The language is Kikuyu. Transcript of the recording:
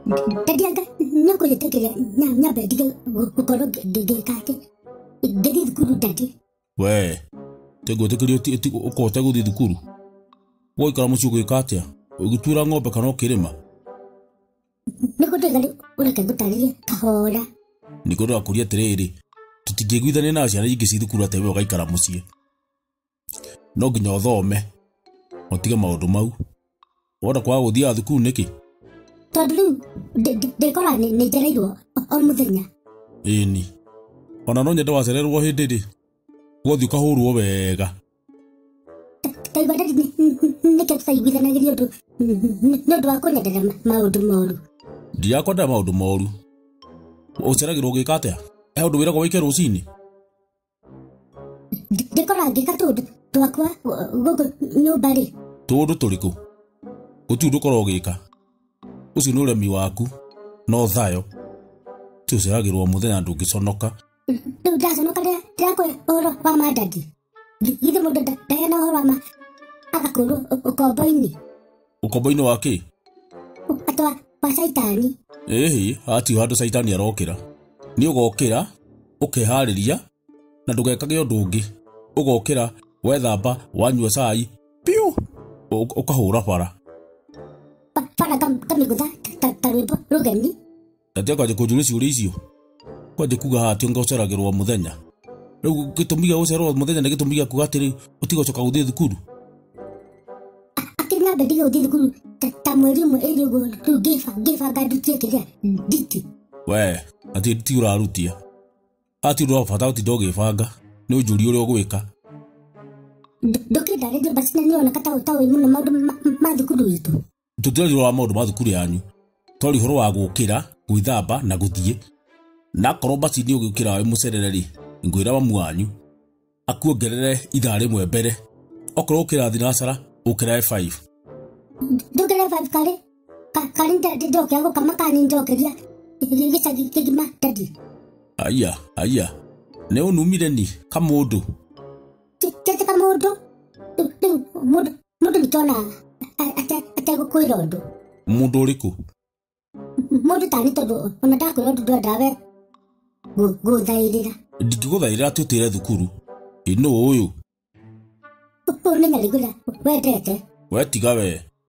Daddy anga nĩ ũkũnjĩtĩkĩria nyambe ndige gũkorwo ngĩka atĩ ngĩthiĩ thukuru daddy. We tĩngwĩtĩkĩria ũkote gũthiĩ thukuru. Ũgũikara mũciĩ ũgĩka atĩa? Ũgĩtuĩra ng'ombe kana ũkĩrĩma? Nĩguo ndĩga rĩu ũreke ngũtarĩrie kahora. Nĩguo ndĩrakũria atĩrĩrĩ, tũtingĩiguithania na ciana ingĩ ci thukuru atĩ we ũgaikara mũciĩ. No nginya ũthome, ũtige maũndũ mau. Wona kwaga gũthiaga thukuru nĩkĩ? Tondũ rĩu ndĩkora nĩ njereirwo o mũthenya. Ĩni. Ona no nyende wacererwo hĩndĩ rĩ, ũgathiĩ ũkahũrwo wega. Taigua daddy nĩkĩo tũtaiguithanagĩria ũndũ nĩ ũndũ wa kũnyendera maũndũ moru. Ndirakwendera maũndũ moru. Ũceragĩrwo ũgĩka atĩa? He ũndũ wĩragwo wĩke rũcinĩ? Ndĩkora ngĩka tũũndũ twakwa gũkũ nyũmba rĩ. Tũũndũ tũrĩkũ? Gũtirĩ ũndũ ũkoragwo ũgĩka. Ũcio nĩ ũremi waku no thayo. Ti ũceragĩrwo mũthenya ndũngĩconoka. Rĩu ndaconoka rĩrĩa ndĩrakũhe ũhoro wa ma daddy. Githĩ mũndũ ndaheana ũhoro wa ma agakũrwo ũkombo-inĩ. Ũkombo-inĩ wa kĩ? Atĩ wa caitani. Ĩhĩ, hatirĩ handũ caitani arokĩra. Nĩ ũgokĩra, ũkeharĩria na ndũgekage ũndũ ũngĩ. Ũgokĩra, wethamba, wanyua cai, piu, ũkahũra bara. Bara ngamĩgũtha ta rwĩmbo rũgeni. Ati akanjia kũnjũria ciũria icio. Kwanjia kuga haha atĩ ũceragĩrwo mũthenya. Rĩu gĩtũmi gĩa gũcererwo mũthenya nĩ gĩtũmi gĩa kuga atĩrĩ ũtige gũcoka gũthiĩ thukuru. Akĩrĩ nyambe ndige gũthiĩ thukuru ta mweri ũmwe ĩrĩ ũguo rĩu ngĩbanga ndutie kĩrĩa nditi. We, atĩ nditi ũrarutia. Hatirĩ ũndũ wa bata gũtinda ũgĩbanga, nĩ ũnjũrie ũrĩa ũgwĩka. Ndũkĩndarĩrie basi na nĩoneka ta ũĩ mũno maũndũ ma thukuru itũ. Tũtiraria ũhoro wa maũndũ ma thukuru yanyu. Twaria ũhoro wa gũkĩra, gwĩthamba na gũthiĩ. Na akorwo basi nĩ ũgĩũkĩra wĩ mũcerere rĩ, ngwĩra mamu wanyu akuongerere ithaa rĩmwe mbere. Okorwo ũkĩra thinacara, ũkĩrae 5. Ndũkĩre 5 karĩ? Karĩ ndokĩra gũkama kana nĩ njokeria gĩcagi kĩgima daddy. Aya, aya. Nĩ ũnumire ni kamũndũ. Tete kamũndũ. Rĩu mũndũ nĩkĩona ategũkwĩra ũndũ. Mũndũ ũrĩkũ? Mũndũ tani tondũ ona ndakwĩra ũndũ ndwendaga we gũthaĩrĩra. Ndingĩgũthaĩrĩra atĩ ũtĩre thukuru. Ĩ nũ ũyũ? Ũyũ nĩ Nyarĩgũra wendete. We tiga we.